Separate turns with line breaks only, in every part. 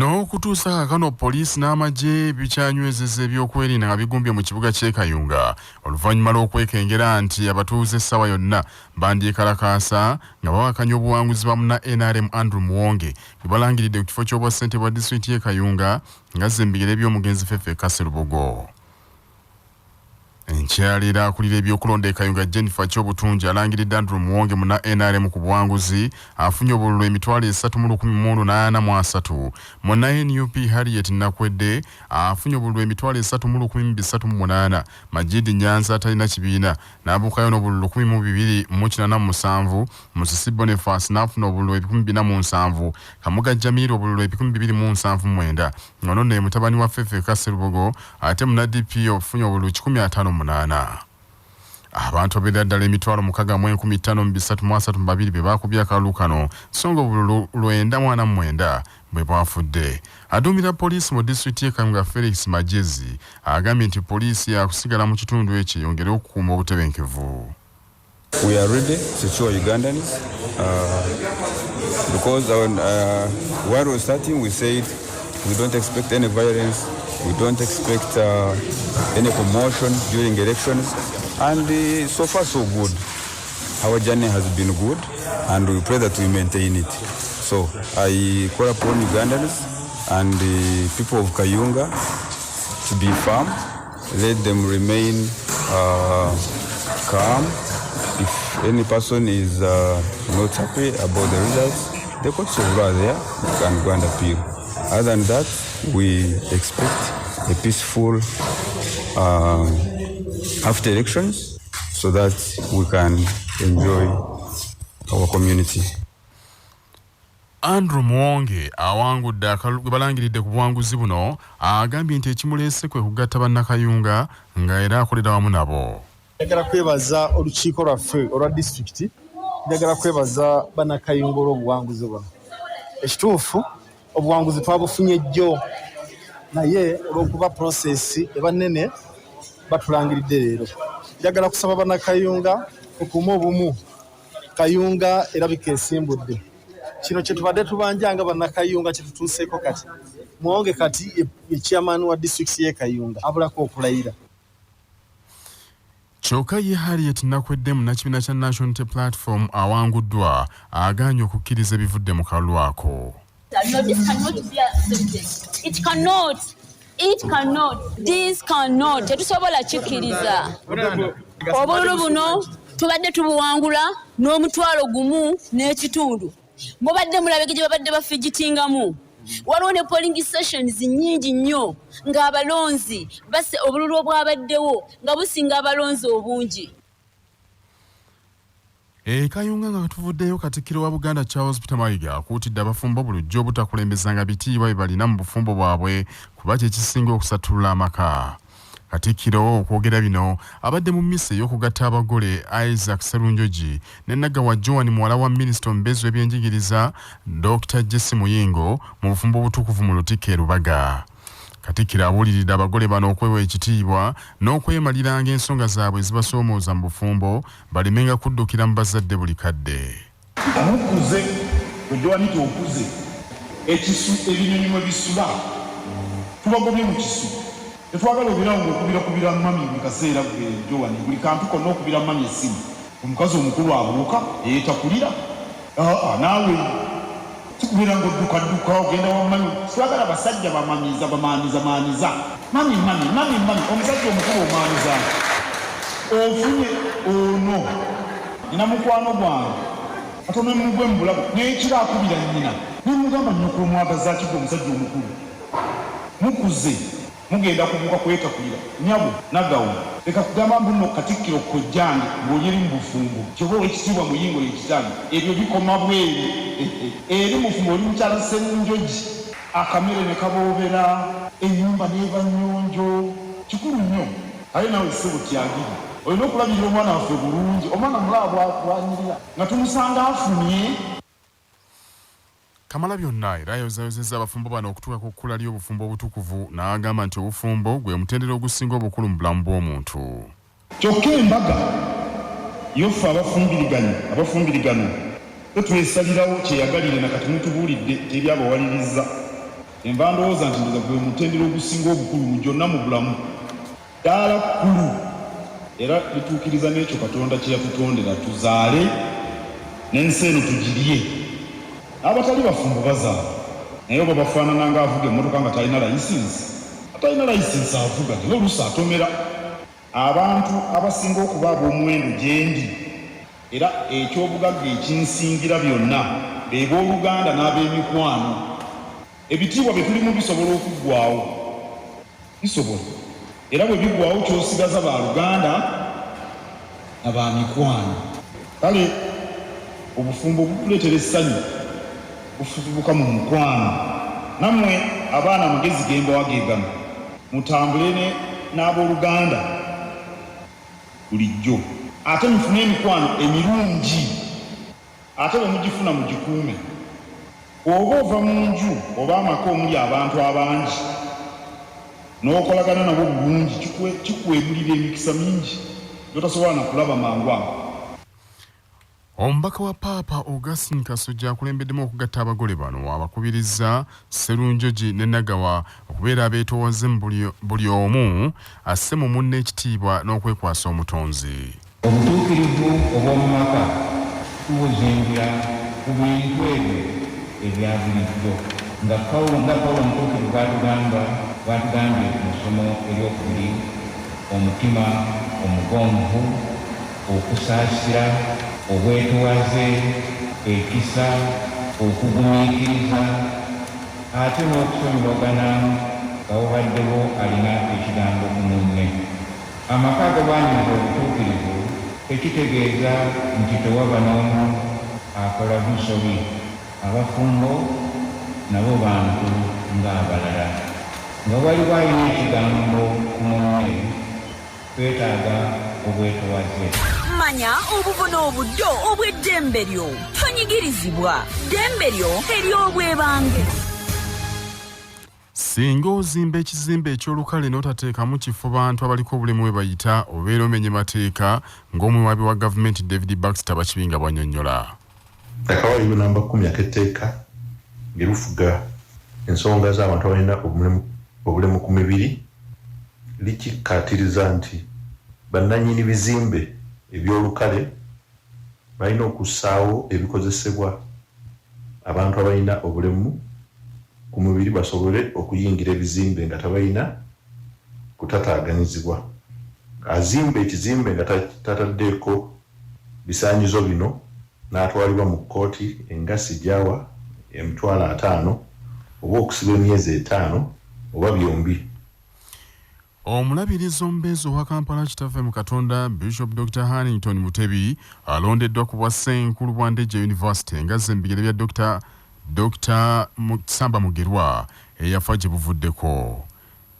N'okutuusa kaakano poliisi n'amagye bikyanywezeza ebyokwerinda nga bigumbye mu kibuga ky'e Kayunga oluvannyuma lw'okwekengera nti abatuuze essaawa yonna bandyekalakaasa nga bawakanya obuwanguzi bwa munna NRM Andrew Muwonge bwe balangiridde ku kifo ky'obwassentebe bwa disitulikiti y'e Kayunga ng'azza embigere by'omugenzi Fefe Kaserubogo. Enkyalira akulira ebyokulonda e Kayunga Jennifer Kyobutungi alangiridde Andrew Muwonge munna NRM ku buwanguzi afunye obululu 3,183. Munna NUP Harriet Nakwedde afunye obululu 3,138. Majid Nyanzi atalina kibiina n'abuukayo n'obululu 1,287. Musisi Boniface n'afuna obululu 4,070. Kamuga Jamil obululu 2,079. Ono nno ye mutabani wa Ffeffeka Sserubogo ate munna DP ofunye obululu 158. Abantu abeerera ddala 65,332 be baakubye akalulu kano so nga obululu 949 bwe bwafudde. Aduumira poliisi mu disitulikiti y'e Kayunga Felix Magyezi agambye nti poliisi yaakusigala mu kitundu ekyo eyongere okukuuma obutebenkevu.
We are ready to secure Ugandans because while we were starting we said we don't expect any violence, we don't expect any commotion during elections, and so far so good. Our journey has been good and we pray that we maintain it. So I call upon Ugandans and the people of Kayunga to be firm, let them remain calm. If any person is not happy about the results, the courts of law are there, you can go and appeal. Other than that, we expect a peaceful after elections so that we can enjoy our community.
Andrew Muwonge awangudde akalulu gwe balangiridde ku buwanguzi buno agambye nti ekimuleese kwe kugatta bannakayunga nga era akolera wamu nabo.
Njagala kwebaza olukiiko lwaffe olwa disitulikiti, njagala kwebaza bannakayunga olw'obuwanguzi buno. Ekituufu obuwanguzi twabufunye jjo, naye olw'okuba process eba nnene batulangiridde leero. Njagala kusaba bannakayunga tukuume obumu. Kayunga erabika esimbudde. Kino kye tubadde tubanja nga bannakayunga kye tutuuseeko kati. Muwonge kati ye chairman wa disitulikiti y'e Kayunga abulako okulayira.
Kyokka ye Harriet Nakwedde munnakibiina kya National Unity Platform awanguddwa agaanye okukkiriza ebivudde mu kalulu ako.
No, this cannot be accepted. It cannot. It cannot. This cannot. Tetusobola kikkiriza. Obululu buno tubadde tubuwangula n'omutwalo gumu n'ekitundu. Mubadde mulabege gye babadde bafigitingamu. Waliwo ne polling stations nnyingi nnyo ng'abalonzi base obululu obwabaddewo nga businga abalonzi obungi.
E Kayunga nga tuvuddeyo, Katikkiro wa Buganda Charles Peter Mayiga akuutidde abafumbo bulijjo obutakulembezanga bitiibwa bye balina mu bufumbo bwabwe kuba kye kisinga okusattulula amaka. Katikkiro okwogera bino abadde mu mmisa ey'okugatta abagole Isaac Serunjogi ne Nagawa Joan, muwala wa minisita omubeezi w'ebyenjigiriza Dr. Jesse Muyingo, mu bufumbo obutukuvu mu Lutikko e Lubaga. Katikkiro abuuliridde abagole bano okwewa ekitiibwa n'okwemaliranga ensonga zaabwe ezibasoomooza mu bufumbo, balemenga kuddukira mu bazadde buli kadde.
Mukuze ojowanita okuze ekisu, ebinyonyi mwe bisula tubagobye mu kisu. Tetwagala obeerawo ng'okubirakubira mummy buli kaseera. Gwe Jowani, buli kantu konna okubira mummy essimu. Omukazi omukulu abuuka yeetakulira. Aa, naawe sikubeera ng'oddukadduka ogenda wa mummy. Twagala basajja bamamiza, bamaaniza maaniza, mummy, mummy, mummy, mummy. Omusajja omukulu omaaniza ofunye ono. Nina mukwano gwange katono mugwe mu bulago n'ekiro akubira nnyina. Nemugamba, "Nnyoko omwagaza ki gwe omusajja omukulu?" Mukuze, mugenda kubuuka kwetakulira. Nyabo Nagawo, leka kugamba mbu nno Katikkiro kojjange ng'oli eri mu bufumbo. Kyoba Owekitiibwa Muyingo ye kitange, ebyo bikoma bweru. Eri mufumbo oli mukyala Serunjogi, akamere ne kaboobera, ennyumba n'eba nnyonjo, kikulu nnyo. Aye naawe ssebo Tyagiri, olina okulabirira omwana waffe bulungi. Omwana mulaba bwanyirira nga tumusanga afunye.
Kamala byonna era ayozayozezza abafumbo bano okutuuka ku kkula ly'obufumbo obutukuvu, n'agamba nti obufumbo gwe mutendera ogusinga obukulu mu bulamu bw'omuntu.
Kyokka embaga yoffe abafumbiriganye, abafumbiriganwa, fe twesalirawo kyeyagalire. Nakati mutubuulidde teri abawaliriza. Enva ndowooza nti ndoza gwe mutendera ogusinga obukulu mu gyonna mu bulamu. Ddaala kkulu era lituukiriza n'ekyo Katonda kye yatutondera tuzaale n'ensi eno tugirye. N'abatali bafumbo bazaala naye oba bafaanana ng'avuga emmotoka nga talina layisinsi. Atalina layisinsi avuga naye oluusi atomera. Abantu abasinga okuba ab'omuwendo gye ndi era eky'obugagga ekinsingira byonna be booluganda n'ab'emikwano. Ebitiibwa bye tulimu bisobola okuggwaawo? Bisobola. Era bwe biggwaawo ky'osigaza baaluganda na ba mikwano. Kale obufumbo butuleetera essanyu, bufubutuka mu mukwano. Nammwe abaana amagezi ge mbawa ge gano, mutambule n'abooluganda bulijjo. Ate mufune emikwano emirungi, ate bwe mugifuna mugikuume. Bw'oba ova mu nju oba amaka omuli abantu abangi n'okolagana nabo bulungi kikuwegulira emikisa mingi gy'otasobola na kulaba mangu ago.
Omubaka wa Paapa Augustine Kasujja akulembeddemu okugatta abagole bano abakubirizza Sserunjogi ne Nagawa okubeera abeetoowaze mu buli omu asse mu munne ekitiibwa n'okwekwasa Omutonzi.
Obutuukirivu obw'omu maka tubuzimbira ku bintu ebyo ebya bulijjo nga Pawulo nga Pawulo omutuukirivu bw'atugamba bw'atugambye mu ssomo ery'okubiri, omutima omugonvu, okusaasira, obwetowaze, ekisa, okugumiikiriza, ate n'okusonyiwagana nga wabaddewo alina ekigambo ku munne. Amaka agalwanyirira obutuukirivu tekitegeeza nti tewaba n'omu akola nsobi. Abafumbo nabo bantu ng'abalala. Nga waliwo alina ekigambo ku munne, twetaaga obwetowaze.
Manya obuvo n'obuddo obw'eddembe lyo. Tonyigirizibwa. Ddembe lyo ery'obwebange.
Singa ozimba ekizimbe eky'olukale n'otateekamu kifo bantu abaliko obulemu we bayita, obeera omenye mateeka, ng'omuwaabi wa gavumenti David Baxter Bakibinga bw'annyonnyola.
Akawaayiro namba kkumi ak'etteeka erifuga ensonga z'abantu abalina obulemu ku mibiri likikkaatiriza nti bannannyini bizimbe eby'olukale balina okussaawo ebikozesebwa abantu abalina obulemu ku mubiri basobole okuyingira ebizimbe nga tabalina kutataaganyizibwa. Azimba ekizimbe nga tataddeeko bisaanyizo bino n'atwalibwa mu kkooti engassi gy'awa 500,000 oba okusibwa emyezi etaano oba byombi.
Omulabirizi omubeezi owa Kampala Kitaffe mu Katonda Bishop Dokita Hannington Mutebi alondeddwa ku bwa Ssenkulu bwa Ndejje University ng'azze mu bigere bya Dokita Dokita Samba Mugerwa eyafa gye buvuddeko.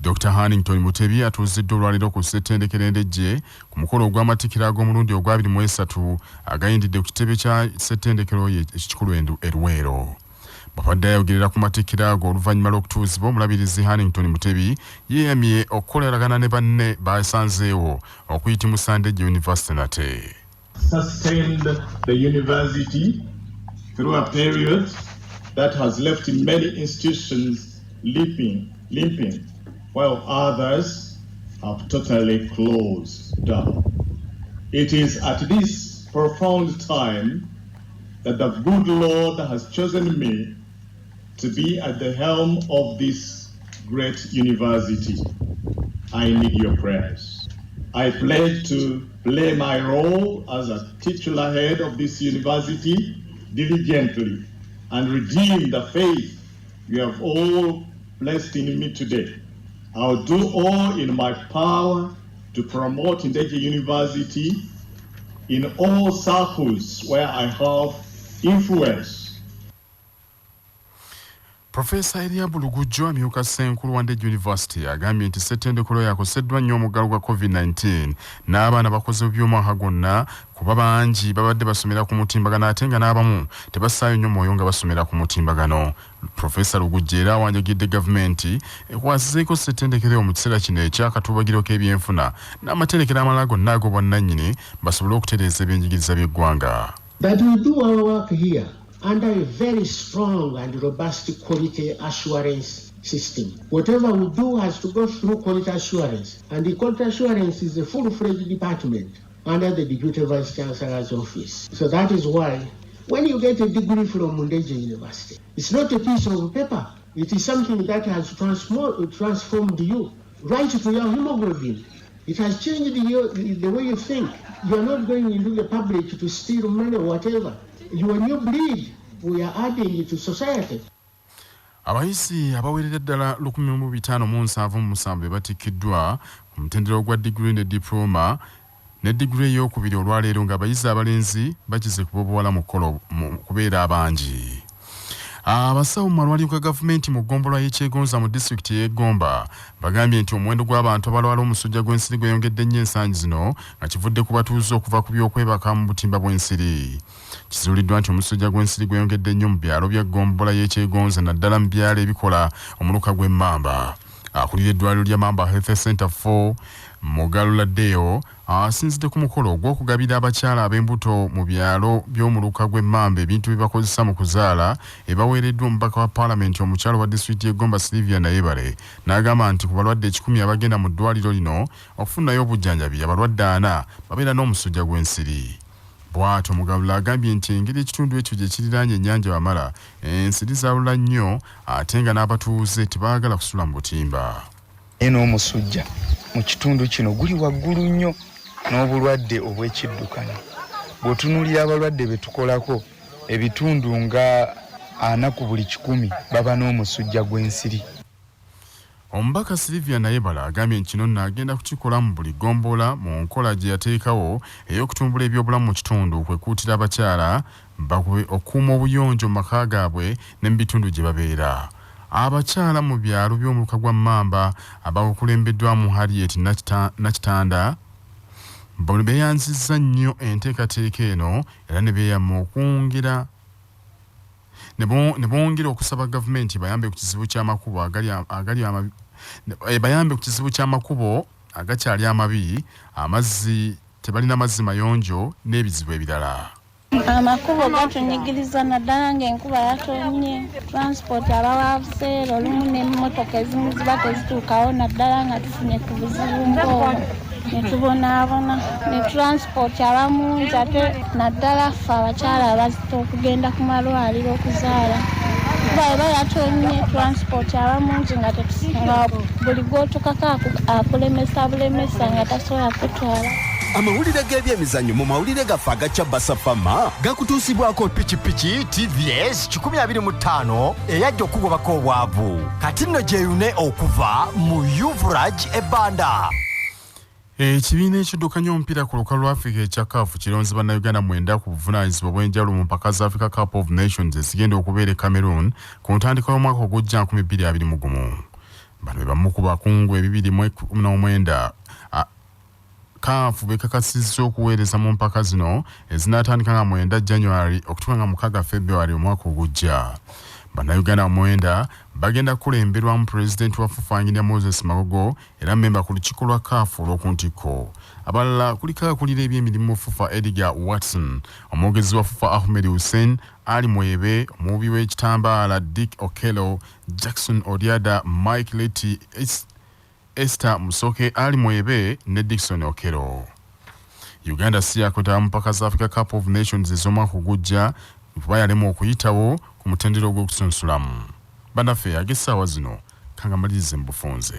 Dokita Hannington Mutebi atuuziddwa olwaleero ku ssettendekero e Ndejje ku mukolo ogw'amatikkira ag'omulundi ogw'abiri mu esatu agayindidde ku kitebe kya ssettendekero ye ekikulu e Luweero. Bw'abadde ayogerera ku matikkira ago oluvannyuma lw'okutuuzibwa, Omulabirizi Hannington Mutebi yeeyamye okukoleragana ne banne b'asanzeewo okuyitimusa Ndejje University nate.
Sustained the university through a period that has left many institutions limping, limping while others have totally closed down. It is at this profound time that the good Lord has chosen me to be at the helm of this great university. I need your prayers. I pledge to play my role as a titular head of this university diligently and redeem the faith you have all placed in me today. I'll do all in my power to promote Ndejje University in all circles where I have influence.
Profesa Eriabu Lugujjo amyuka ssenkulu wa Ndejje University agambye nti ssettendekero yakoseddwa nnyo omuggalo gwa COVID-19 n'abaana bakoze bubi omwaka gwonna kuba bangi babadde basomera ku mutimbagano ate nga n'abamu tebassaayo nnyo mwoyo nga basomera ku mutimbagano. Profesa Lugujjo era awanjagidde gavumenti ekwasizeeko ssettendekero mu kiseera kino eky'akatuubagiro k'ebyenfuna n'amatendekero amalala gonna ag'obwannannyini basobole okutereeza ebyenjigiriza by'eggwanga.
That we do our work here under a very strong and robust quality assurance. system. Whatever we do has to go through quality assurance, and the quality assurance is a full-fledged department under the Deputy Vice Chancellor's office. So that is why when you get a degree from Ndejje University, it's not a piece of paper. It is something that has transformed you right to your hemoglobin. It has changed the way you think. You are not going into the public to steal money or whatever. You are a new breed. We are adding to society.
Abayizi abawerera ddala 1577 be batikkiddwa ku mutendera ogwa diguli ne diploma ne diguli ey'okubiri olwaleero, ng'abayizi abalenzi bakize ku b'obuwala mu kubeera abangi. Abasawo mu malwaliro ga gavumenti mu ggombolola y'Ekyegonza mu disitulikiti y'e Gomba bagambye nti omuwendo gw'abantu abalwala omusujja gw'ensiri gweyongedde nnyo ensangi zino, nga kivudde ku batuuze okuva ku by'okwebaka mu butimba bw'ensiri. Kizuuliddwa nti omusujja gw'ensiri gweyongedde nnyo mu byalo bya ggombolola y'Ekyegonza, naddala mu byalo ebikola omuluka gw'Emmamba. Akulira eddwaliro lya Mamba Health Center 4, Mugalula Deo, asinzidde ku mukolo ogw'okugabira abakyala ab'embuto mu byalo by'omuluka gw'Emmamba ebintu bye bakozesa mu kuzaala, ebaweereddwa omubaka wa paalamenti omukyalo wa disitulikiti y'e Gomba, Sylvia Nayebare, n'agamba nti ku balwadde 100 abagenda mu ddwaliro lino okufunayo obujjanjabi, abalwadde 40 babeera n'omusujja gw'ensiri. Bw'atyo Mugalula agambye nti engeri ekitundu ekyo gye kiriraanye ennyanja Wamala, ensiri zaalula nnyo, ate nga n'abatuuze tebaagala kusula mu butimba.
Naye n'omusujja mu kitundu kino guli waggulu nnyo n'obulwadde obw'ekiddukano. Bw'otunuulira abalwadde be tukolako, ebitundu nga 40 ku buli 100 baba n'omusujja gw'ensiri.
Omubaka Sylvia Nayebala agambye nti kino nno agenda kukikola mu buli ggombolola mu nkola gye yateekawo ey'okutumbula ebyobulamu mu kitundu, kwe kuutira abakyala okukuuma obuyonjo mu maka gaabwe ne mu bitundu gye babeera. Abakyala mu byalo by'omuluka gwa Mmamba abakulembeddwamu Harriet Nakitanda beeyanzizza nnyo enteekateeka eno, era ne beeyama okwongera ne bongera okusaba gavumenti bayambe ku kizibu ky'amakubo agali bayambe ku kizibu ky'amakubo agakyali amabi, amazzi tebalina mazzi mayonjo n'ebizibu ebirala.
Amakubo gatunyigiriza, naddala ng'enkuba yatonye. Transport aba wabuseera, olumu n'emmotoka ezimu ziba tezituukawo, naddala nga tufunye ku buzibu ng'obwo ne tubonaabona. Ne transport aba mungi, ate naddala ffe abakyala abazita okugenda ku malwaliro okuzaala. Kuba eba yatonye, transport aba mungi, nga buli gw'otukako akulemesa bulemesa, nga tasobola kutwala.
Amawulire g'ebyemizannyo mu mawulire gaffe agacya Basafama gakutuusibwako pikipiki TVS 125 eyajja okugobako obwavu. Kati nno gyeyune okuva mu Uvraj ebbanda.
Ekibiina ekiddukanya omupiira ku lukalu lwa Africa ekya CAF kironze Bannayuganda 9 ku buvunaanyizibwa obw'enjawulo mu mpaka za Africa Cup of Nations ezigenda okubeera e Cameroon ku ntandikwa y'omwaka ogujja 2021. Bano be bamu ku bakungu 219 CAF bekakasizza okuweereza mu mpaka zino ezinaatandika nga 9 January okutuuka nga 6 February omwaka ogujja. Bannayuganda 9 bagenda kukulemberwamu pulezidenti wa FUFA Engineer Moses Magogo, era mmemba ku lukiiko lwa CAF olw'oku ntikko. Abalala kuliko akulira ebyemirimu mu FUFA Edgar Watson, omwogezi wa FUFA Ahmed Hussein Ali Mwebe, omuwubi w'ekitambaala Dick Okello, Jackson Odiada, Mike Leti, Esther Musoke, Ali Mwebe ne Dickson Okello. Uganda si yakwetaba mu mpaka za Africa Cup of Nations ez'omwaka ogujja, kuba yalemwa okuyitawo ku mutendera ogw'okusunsulamu. Bannaffe, ag'essaawa zino kangamalirize mu bufunze.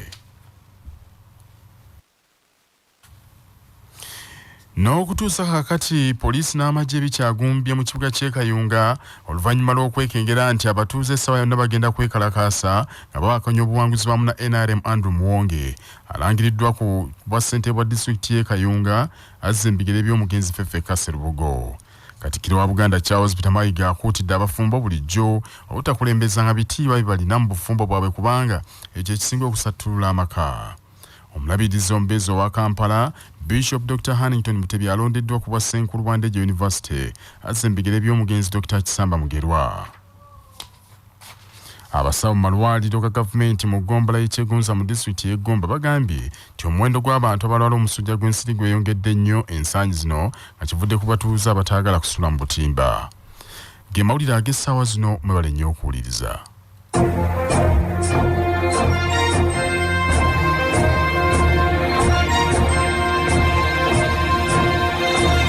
N'okutuusa kaakati poliisi n'amagye bikyagumbye mu kibuga ky'e Kayunga oluvannyuma lw'okwekengera nti abatuuze essaawa yonna bagenda kwekalakaasa nga bawakanya obuwanguzi bwa munna NRM Andrew Muwonge, alangiriddwa ku bwa ssentebe bwa disitulikiti y'e Kayunga, azza embigere by'omugenzi Ffeffekka Sserubogo. Katikkiro wa Buganda Charles Peter Mayiga akuutidde abafumbo bulijjo obutakulembezanga bitiibwa bye balina mu bufumbo bwabwe, kubanga ekyo ekisinga okusattulula amaka. Omulabirizi omubeezi owa Kampala Bishop Dr Hannington Mutebi alondeddwa ku bwa ssenkulu bwa Ndejje University, azza embigere by'omugenzi Dr Kisamba Mugerwa. Abasawo mu malwaliro ga gavumenti mu ggombolola y'Ekyegonza mu disitulikiti y'e Gomba bagambye nti omuwendo gw'abantu abalwala omusujja gw'ensiri gweyongedde nnyo ensangi zino, nga kivudde ku batuuze abataagala kusula mu butimba. Ge mawulire ag'essaawa zino, mwebale nnyo okuwuliriza.